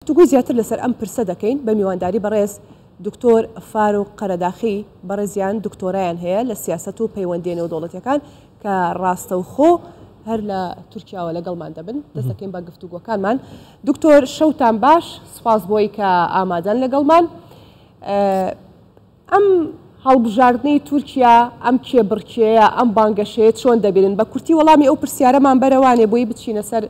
گفتوگۆی زیاتر لەسەر ئەم پرسە دەکەین بە میوانداری بەڕێز دکتۆر فاروق قەرەداخی، بەڕێزیان دکتۆرایان هەیە لە سیاسەت و پەیوەندییە نێودەوڵەتییەکان کە ڕاستەوخۆ هەر لە تورکیاوە لەگەڵمان دەبن. دەست دەکەین بە گفتوگۆکانمان. دکتۆر شەوتان باش، سوپاس بۆی کە ئامادەن لەگەڵمان. ئەم هەڵبژاردنەی تورکیا، ئەم کێبڕکێیە، ئەم بانگەشەیە چۆن دەبینن؟ بە کورتی وەڵامی ئەو پرسیارەمان بەرەوانێ بۆی بچینە سەر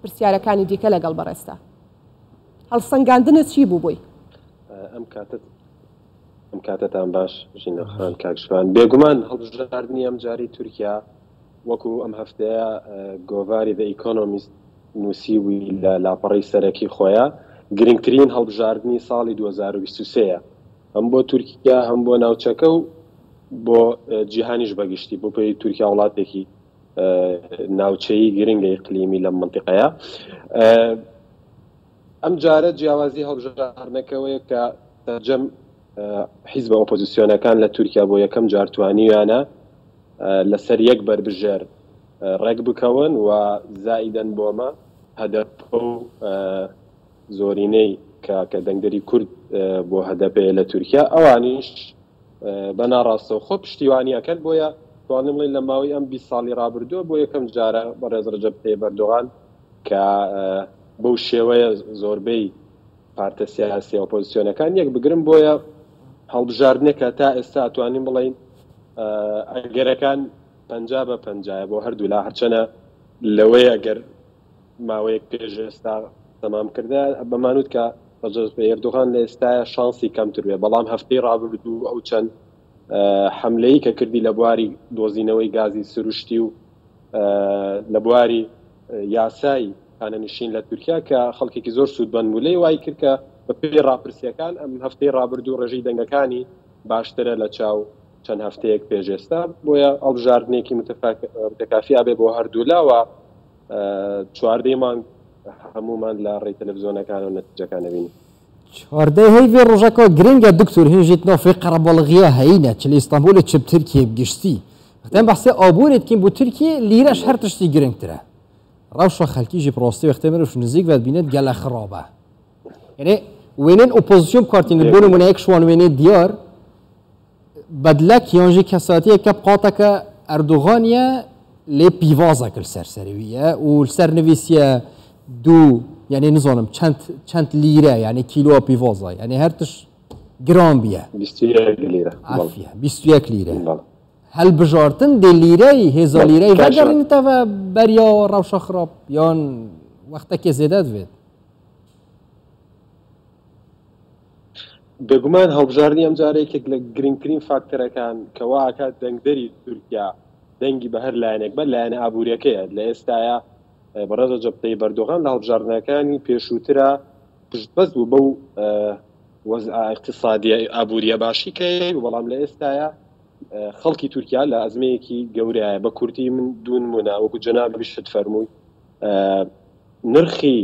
پرسیارەکانی دیکە لەگەڵ بەڕێزتا. هەڵسەنگاندنت چی بوو بۆی؟ ئەم کاتەت ئەم کاتەتان باش ژینە خان کاک ژوان. بێگومان هەڵبژاردنی ئەم جارەی تورکیا وەکو ئەم هەفتەیە گۆڤاری The Economist نووسیبووی لە لاپەڕەی سەرەکی خۆیا گرنگترین هەڵبژاردنی ساڵی 2023 یە هەم بۆ تورکیا هەم بۆ ناوچەکە و بۆ جیهانیش بەگشتی بۆ پێی تورکیا وڵاتێکی ناوچەیی گرنگە ئیقلیمی لەم منتیقەیە. ئەم جارە جیاوازی هەڵبژاردنەکەوەیە کە سەرجەم حیزبە ئۆپۆزیسیۆنەکان لە تورکیا بۆ یەکەم جار توانیویانە لەسەر یەک بەربژێر ڕێک بکەون و زائیدەن بۆمە هەدەپە و زۆرینەی کە کە دەنگدەری کورد بۆ هەدەپەیە لە تورکیا ئەوانیش بە ناڕاستەوخۆ پشتیوانی ئەکەن بۆیە توانم بڵێین لە ماوەی ئەم 20 ساڵی ڕابردووە بۆ یەکەم جارە بەڕێز ڕەجەب تەیب ئەردۆغان کە بەو شێوەیە زۆربەی پارتە سیاسیە ئۆپۆزیسیۆنەکان یەک بگرن بۆیە هەڵبژاردنێکە تا ئێستا ئەتوانین بڵێین ئەگەرەکان 50 بە پەنجایە بۆ هەردوولا هەرچەنە لەوەیە ئەگەر ماوەیەک پێش ئێستا تەمام کردە بەمانوت کە ڕەجەب ئێردۆغان لە ئێستایا شانسی کەمتر بێ بەڵام هەفتەی ڕابردوو ئەو چەند حەملەی کە کردی لە بواری دۆزینەوەی گازی سروشتی و لە بواری یاسای خانەنشین لە تورکیا کە خەڵکێکی زۆر سوودمەند بوو لێی وای کرد کە بە پێی ڕاپرسیەکان ئەم هەفتەی ڕابردوو ڕێژەی دەنگەکانی باشترە لە چاو چەند هەفتەیەک پێش ئێستا بۆیە هەڵبژاردنێکی متەکافی ئابێ بۆ هەردوولا و چواردەی مانگ هەموومان لە ڕێی تەلەفزیۆنەکانەوە نەتیجەکان ئەبینین. چواردەی هەیڤی ڕۆژەکە گرنگە دکتۆر هێژیت ناو قەرەباڵغیە هەینە چ لە ئیستانبوڵێ چ ترکیە بگشتی وەختێ بەحسێ ئابوورێ دکەین بۆ ترکیە لیرەش هەر تشتی گرنگترە ڕەوشە خەلکیژی پرۆستی وەختێ مرۆڤ نزیک ڤەد بینێت گەلە خرابە یعنی وێنێن ئۆپۆزیسیۆن بکارتینن بۆ نمونە یەک شوان وێنێ دیار بەدلەک یانژی کەساتیەکە قاتەکە ئەردۆغانیە لێ پیڤازەک لەسەر سەرویە و لەسەر نویسیە دوو یعنی نزانم چەند چەند لیرە یعنی کیلۆ پیڤازە یعنی هەر تش گران بیە 21 لیرە عافیە 21 لیرە هەلبژارتن دێ لیرەی هێزا لیرەی ڤەگەڕینتەوە بەریا ڕەوشە خراپ یان وەختەکێ زێدە دەبێت. بێگومان هەڵبژاردنی ئەمجارە یەکێک لە گرنگترین فاکتەرەکان کە وا ئەکات دەنگدەری تورکیا دەنگی بە هەر لایەنێک بە لایەنە ئابووریەکەیە لە ئێستایا بەڕێز ڕەجەب تەیب ئەردۆغان لە هەڵبژاردنەکانی پێشووترا پشتبەست بوو بەو وەزعە ئیقتیسادیە ئابووریە باشی کە هەیە بەڵام لە ئێستایا خەڵکی تورکیا لە ئەزمەیەکی گەورەیە بە کورتی من دوو نمونە وەکو جەنابیشت فەرمووی نرخی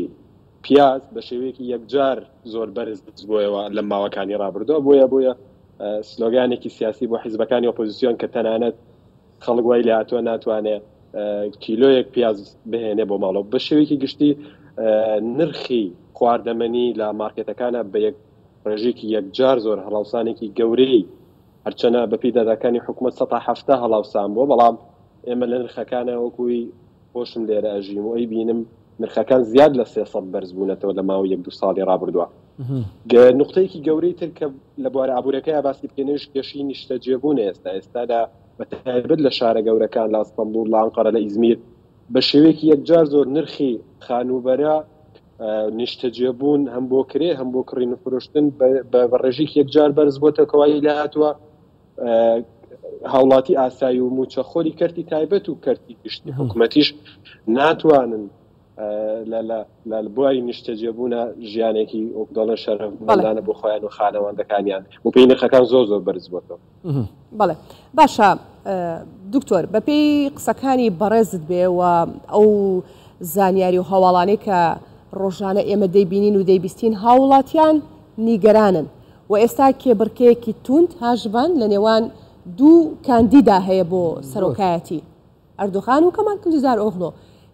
پیاز بە شێوەیەکی یەکجار زۆر بەرز بۆیەوە لەم ماوەکانی ڕابردووە بۆیە بۆیە سلۆگانێکی سیاسی بۆ حیزبەکانی ئۆپۆزیسیۆن کە تەنانەت خەڵک وای لێهاتووە ناتوانێ کیلۆیەک پیاز بهێنێ بۆ ماڵەوە بە شێوەیەکی گشتی نرخی خواردەمەنی لە مارکێتەکانە بە یەک ڕێژێکی یەکجار زۆر هەڵاوسانێکی گەورەی هەرچەنە بەپی داداکانی حکوومەت 170 هەڵاوسان بووە بەڵام ئێمە لە نرخەکانە وەکوی خۆشم لێرە ئەژیم و ئەیبینم نرخەکان زیاد لە 300 بەرز بوونەتەوە لە ماوەی یەک دوو ساڵی ڕابردووە. نوقتەیەکی گەورەی تر کە لە بوارە ئابوورەکەیا باسی بکەین ئەویش کێشەی نیشتەجێبوونە ئێستا ئێستا لە بە تایبەت لە شارە گەورەکان لە ئەستەنبوڵ لە ئەنقەرە لە ئیزمیر بە شێوەیەکی یەکجار زۆر نرخی خانووبەرە نیشتەجێبوون هەم بۆ کرێ هەم بۆ کڕین و فرۆشتن بە ڕێژەیەکی یەکجار بەرز بۆتە کەوای لێهاتووە هاوڵاتی ئاسایی و موچەخۆری کەرتی تایبەت و کەرتی گشتی حکومەتیش ناتوانن لە بواری نیشتەجێبوونە ژیانێکی وەک دەڵێن شەرەفمەندانە بۆ خۆیان و خانەواندەکانیان و پێی نرخەکان زۆر زۆر بەرز بۆتەوە. بەڵێ باشە دکتۆر بەپێی قسەکانی بەڕێزت بێ و ئەو زانیاری و هەواڵانەی کە ڕۆژانە ئێمە دەیبینین و دەیبیستین هاوڵاتیان نیگەرانن و ئێستا کێبڕکێیەکی توند هاژڤان لە نێوان دوو کاندیدا هەیە بۆ سەرۆکایەتی، ئەردۆغان و کەمال کلجدارئۆغلۆ.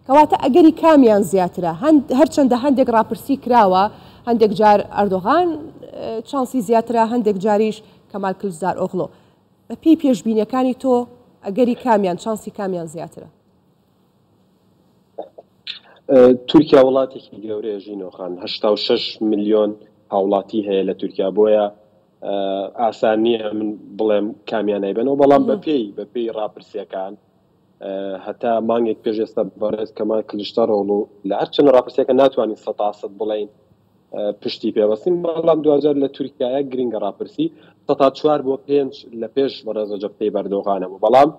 کەواتە ئەگەری کامیان زیاترە؟ هەرچەندە هەندێک ڕاپرسی کراوە هەندێک جار ئەردۆغان چانسی زیاترە، هەندێک جاریش کەمال کلچدارئۆغلۆ. بەپێی پێشبینیەکانی تۆ ئەگەری کامیان، چانسی کامیان زیاترە؟ تورکیا وڵاتێکی گەورەیە ژینۆ خان، 86 ملیۆن هاوڵاتی هەیە لە تورکیا، بۆیە ئاسان نییە من بڵێم کامیان ئەیبەنەوە، بەڵام بەپێی بەپێی ڕاپرسیەکان هەتا مانگێک پێش ئێستا بەڕێز کەمال کلیچدارئۆغڵو لە هەرچەندە ڕاپرسیەکە ناتوانین سەتاسەد بڵێین پشتی پێبەستین، بەڵام دواجار لە تورکیایە گرنگە ڕاپرسی 4% بۆ 5 لە پێش بەڕێز ڕەجەب تەیب ئەردۆغانە بوو، بەڵام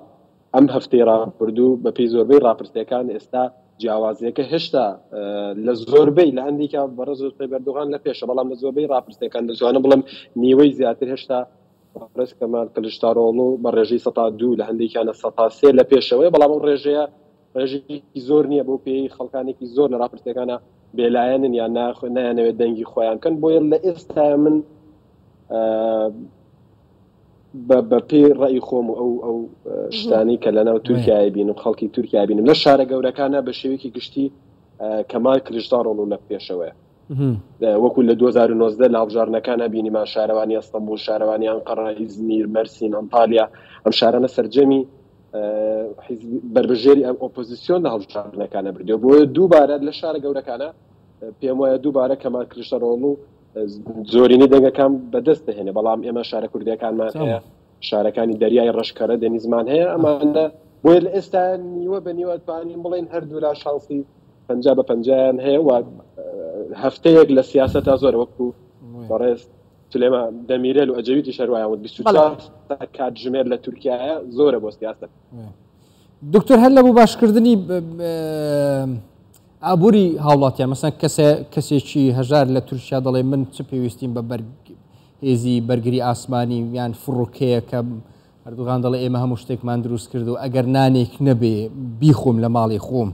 ئەم هەفتەی ڕابردوو بەپێی زۆربەی ڕاپرسیەکان ئێستا جیاوازیەکە هێشتا لە زۆربەی لە هەندێکا بەڕێز ڕەجەب تەیب ئەردۆغان لە پێشە، بەڵام لە زۆربەی ڕاپرسیەکان دەتوانم بڵێم نیوەی زیاتر هێشتا بەڕێز کەمال کلیچدارئۆغڵو بە ڕێژەی 2% لە هەندێکیانە 3% لە پێشەوەیە، بەڵام ئەو ڕێژەیە ڕێژەیەکی زۆر نییە بەو پێیەی خەڵکانێکی زۆر لە ڕاپرسیەکانە بێلایەنن یان نایانەوێت دەنگی خۆیان بکەن، بۆیە لە ئێستا من بە پێی ڕەئی خۆم و ئەو ئەو شتانەی کە لەناو تورکیای بینم خەڵکی تورکیا بینم لە شارە گەورەکانە بە شێوەیەکی گشتی کەمال کلیچدارئۆغڵو لە پێشەوەیە. وەکو لە 2019 لە هەڵبژاردنەکانە بینیمان شارەوانی ئەستەنبوڵ، شارەوانی ئەنقەرە، ئیزمیر، مەرسین، ئەنتالیا، ئەم شارانە سەرجەمی بەربژێری ئەم ئۆپۆزیسیۆن لە هەڵبژاردنەکانە بردەوە. بۆیە دووبارە لە شارە گەورەکانە پێم وایە دووبارە کەمال کلیچدارئۆغڵو زۆرینەی دەنگەکان بەدەست دەهێنێ، بەڵام ئێمە شارە کوردیەکانمان هەیە، شارەکانی دەریای ڕەش کەرەدەنیزمان هەیە، ئەمانە بۆیە لە ئێستا نیوە بە نیوە توانین بڵێین هەردوولا شانسی 50 بە پەنجایان هەیە و هەفتەیەک لە سیاسەتا زۆرە، وەکو بەڕێز سلێمان دەمیرێل و ئەجەویتیش هەروایان وت 24 کاتژمێر لە تورکیایە زۆرە بۆ سیاسەت. دکتۆر هەر لە بۆ باشکردنی ئابووری هاوڵاتیان مەسەن کەسێ کەسێکی هەژار لە تورکیا دەڵێ من چ پێویستیم بە بەرگ هێزی بەرگری ئاسمانی یان فڕۆکەیە کە ئەردوغان دەڵێ ئێمە هەموو شتێکمان دروست کرد و ئەگەر نانێک نەبێ بیخۆم لە ماڵی خۆم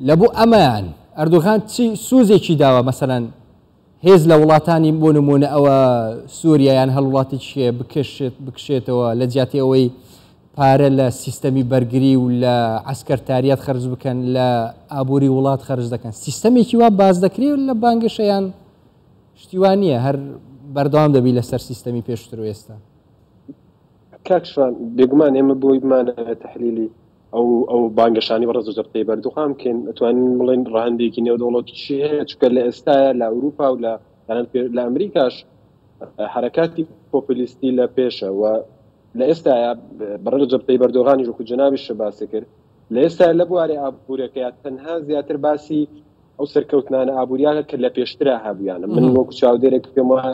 لە بۆ ئەمەیان ئەردوغان چی سوزێکی داوە مەسەلەن هێز لە وڵاتانی بۆ نمونە ئەوە سووریا یان هەر وڵاتێکی بکشێت بکشێتەوە لە جیاتی ئەوەی پارە لە سیستەمی بەرگری و لە عەسکەرتاریات خەرج بکەن لە ئابووری وڵات خەرج دەکەن سیستەمێکی وا باس دەکرێت لە بانگەشەیان شتی وا نییە هەر بەردەوام دەبی لەسەر سیستەمی پێشتر و ئێستا. کاک شوان بێگومان ئێمە بۆی بمانەوێت تەحلیلی ئەو ئەو بانگەشانەی بەڕێز ڕەجەب تەیب ئەردۆغان بکەین ئەتوانین بڵێین ڕەهەندێکی نێودەوڵەتیشی هەیە چونکە لە ئێستایا لە ئەوروپا و لە لە ئەمریکاش حەرەکاتی پۆپۆلیستی لە پێشە و لە ئێستایا بەڕێز ڕەجەب تەیب ئەردۆغانیش وەکو جەنابیشت باسی کرد لە ئێستا لە بواری ئابوورەکەیا تەنها زیاتر باسی ئەو سەرکەوتنانە ئابووریانە کە لە پێشترا هەبوویانە من وەکو چاودێرێک پێم وایە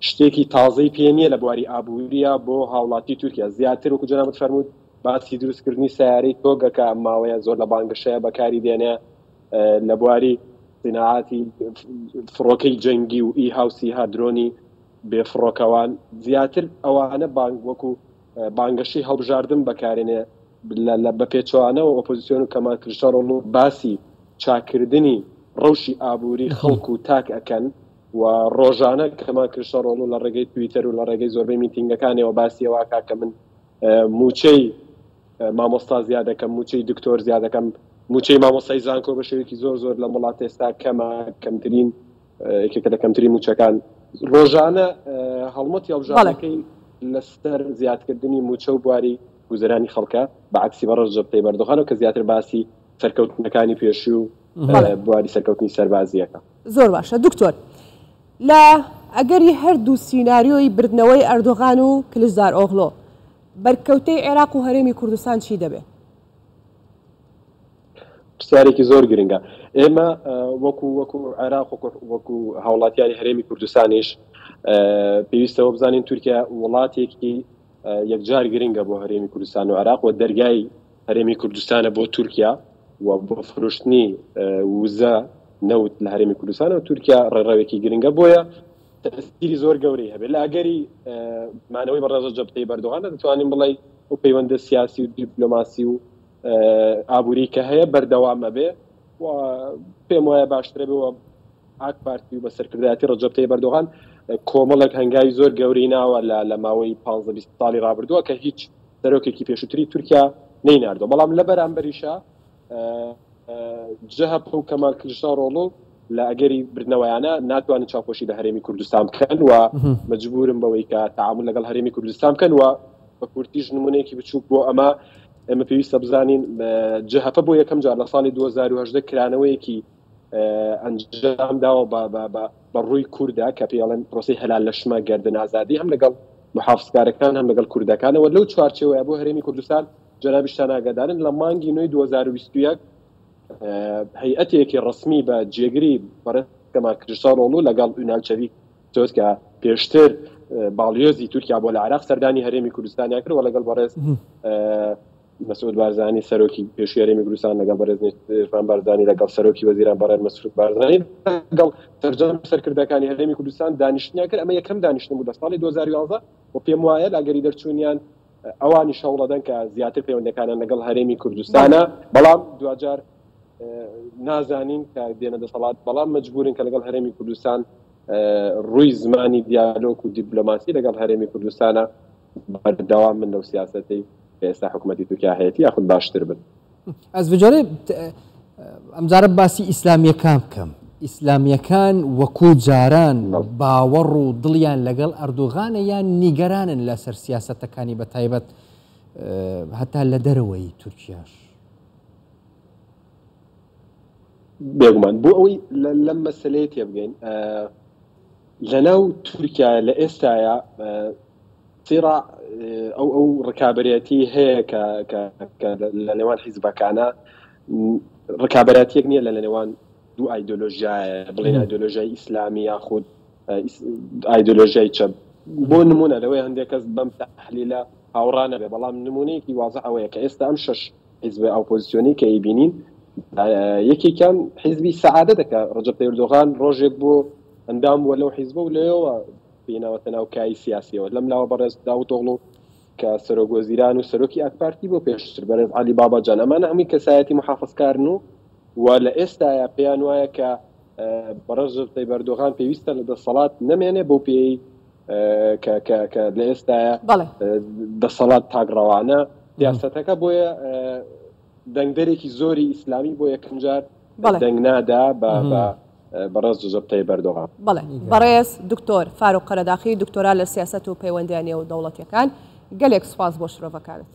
شتێکی تازەی پێ نییە لە بواری ئابووریە بۆ هاوڵاتی تورکیا زیاتر وەکو جەنابت فەرمووت باسی دروستکردنی سیارەی تۆگە کە ئەم ماوەیە زۆر لە بانگەشەیە بەکاری دێنێ لە بواری سیناعاتی فڕۆکەی جەنگی و ئی هاوسیها درۆنی بێ فڕۆکەوان زیاتر ئەوانە بانگ وەکو بانگەشەی هەڵبژاردن بەکارێنێ لە بە پێچەوانەوە ئۆپۆزیسیۆن و کەمال کلیچدارئۆغڵو باسی چاککردنی ڕەوشی ئابووری خەڵک و تاک ئەکەن و ڕۆژانە کەمال کلیچدارئۆغڵو لە ڕێگەی تویتەر و لە ڕێگەی زۆربەی میتینگەکانیەوە باسی ئەوە ئەکا کە من مووچەی مامۆستا زیاد دەکەم، مووچەی دکتۆر زیاد دەکەم، مووچەی مامۆستای زانکۆ بە شێوەیەکی زۆر زۆر لەم وڵاتە ئێستا کەمە، کەمترین یەکێکە لە کەمترین مووچەکان. ڕۆژانە هەڵمەتی هەڵبژاردنەکەی لەسەر زیادکردنی مووچە و بواری گوزەرانی خەڵکە، بە عەکسی بەڕێز ڕەجەب تەیب ئەردۆغانەوە کە زیاتر باسی سەرکەوتنەکانی پێشوو و بواری سەرکەوتنی سەربازییەکە. زۆر باشە دکتۆر، لە ئەگەری هەردوو سیناریۆی بردنەوەی ئەردۆغان و کلچدارئۆغلۆ، بەرکەوتەی عێراق و هەرێمی کوردستان چی دەبێ؟ پرسیارێکی زۆر گرنگە. ئێمە وەکو وەکو عێراق وەکو هاوڵاتیانی هەرێمی کوردستانیش پێویستە ئەوە بزانین تورکیا وڵاتێکی یەکجار گرنگە بۆ هەرێمی کوردستان و عێراق و دەرگای هەرێمی کوردستانە بۆ تورکیا و بۆ فرۆشتنی وزە نەوت لە هەرێمی کوردستان و تورکیا ڕێڕەوێکی گرنگە بۆیە تەئسیری زۆر گەورەی هەبێت لە ئەگەری مانەوەی بەڕێز ڕەجەب تەیب ئەردۆغان دەتوانین بڵێ ئەو پەیوەندە سیاسی و دیپلۆماسی و ئابووری کە هەیە بەردەوام ئەبێ و پێم وایە باشترە بێ و ئاک پارتی و بە سەرکردایەتی ڕەجەب تەیب ئەردۆغان کۆمەڵێک هەنگاوی زۆر گەورەی ناوە لە لە ماوەی 15 20 ساڵی ڕابردووە کە هیچ سەرۆکێکی پێشووتری تورکیا نەیناردووە بەڵام لە بەرامبەریشا جەهەپە و کەمال کلیچدارئۆغڵو. لە ئەگەری بردنەوەیانە ناتوانن چاوپۆشی لە هەرێمی کوردستان بکەن و مەجبورن بەوەی کە تەعامول لەگەڵ هەرێمی کوردستان بکەن و بە کورتیش نمونەیەکی بچووک بۆ ئەمە ئێمە پێویستە بزانین جەهەپە بۆ یەکەم جار لە ساڵی 2018 کرانەوەیەکی ئەنجام داوە بە ڕووی کووردا کە پێڵێن پرۆسی هەلال لە شمە گردن ئازادی هەم لەگەڵ محافزکارەکان هەم لەگەڵ کوردەکانەوە لەو چوارچێوەیە بۆ هەرێمی کوردستان جەنابیشتان ئاگادارن لە مانگی نوێی 2021 هەیئەتێکی ڕەسمی بە جێگری بەڕێز کەمال کلیچدارئۆغڵو لەگەڵ ئونال چەڤیک تۆز کە پێشتر باڵیۆزی تورکیا بۆ لە عێراق سەردانی هەرێمی کوردستانیان کرد و لەگەڵ بەڕێز مەسعود بارزانی سەرۆکی پێشووی هەرێمی کوردستان لەگەڵ بەڕێز نێچیرڤان بارزانی لەگەڵ سەرۆکی وەزیران بەڕێز مەسرور بارزانی لەگەڵ سەرجەم سەرکردەکانی هەرێمی کوردستان دانیشتنیان کرد. ئەمە یەکەم دانیشتن بوو لە ساڵی 2011 و پێم وایە لە ئەگەری دەرچوونیان ئەوانیش هەوڵەدەن کە زیاتر پەیوەندەکانیان لەگەڵ هەرێمی کوردستانە، بەڵام دواجار نازانین کە دێنە دەسەڵات، بەڵام مەجبورن کە لەگەڵ هەرێمی کوردستان ڕووی زمانی دیالۆک و دیپلۆماسی لەگەڵ هەرێمی کوردستانە بەردەوام بن لەو سیاسەتەی کە ئێستا حکوومەتی تورکیا هەیەتی یاخود باشتر بن. ئەز بجارێ ئەمجارە باسی ئیسلامیەکان بکەم. ئیسلامیەکان وەکو جاران باوەڕ و دڵیان لەگەڵ ئەردۆغانە یان نیگەرانن لەسەر سیاسەتەکانی بە تایبەت هەتا لە دەرەوەی تورکیاش؟ بێگومان بۆ ئەوەی لەم مەسلەیە تێبگەین لەناو تورکیا لە ئێستاە سیڕا ئەو ئەو ڕکابەرەتی هەیە کە کە لە نێوان حیزبەکانە ڕکابەراتیەک نییە لە لە نێوان دوو ئایدۆلۆژیایە بڵێن ئایدۆلۆژیای ئیسلامی یاخود ئایدۆلۆژیای چەپ بۆ نمونە لەوەی هەندێک کەس بەم تحلیلە هاوڕا نەبێ بەڵام نمونەیەکی وازح ئەوەیە کە ئێستا ئەم شەش حیزب ئۆپۆزیسیۆنی کە ئەیبینین یەکێکیان حیزبی سەعادە دەکە ڕەجەب تەیب ئەردۆغان ڕۆژێک بۆ ئەندام بووە لەو حیزبە و لەوێوە پێیناوەتە ناو کای سیاسیەوە لەم لاوە بەڕێز داوتۆغڵو کە سەرۆک وەزیران و سەرۆکی ئاکپارتی بۆ پێشتر بەرێز عەلی باباجان ئەمانە هەمووی کەسایەتی محافزکارن و و لە ئێستایا پێیان وایە کە بەڕێز رەجەب تەیب ئەردۆغان پێویستە لە دەسەڵات نەمێنێ بەو پێیەی کە کە کە لە ئێستایا دەسەڵات تاکڕەوانە سیاسەتەکە بۆیە دەنگدەرێکی زۆری ئیسلامی بۆ یەکەم جار دەنگ نادا بە بەڕێز رەجەب تەیب ئەردۆغان. بەڵێ بەڕێز دکتۆر فاروق قەرەداخی دکتۆرا لە سیاسەت و پەیوەندییە نێودەوڵەتییەکان گەلێک سوپاس بۆ شرۆڤەکانت.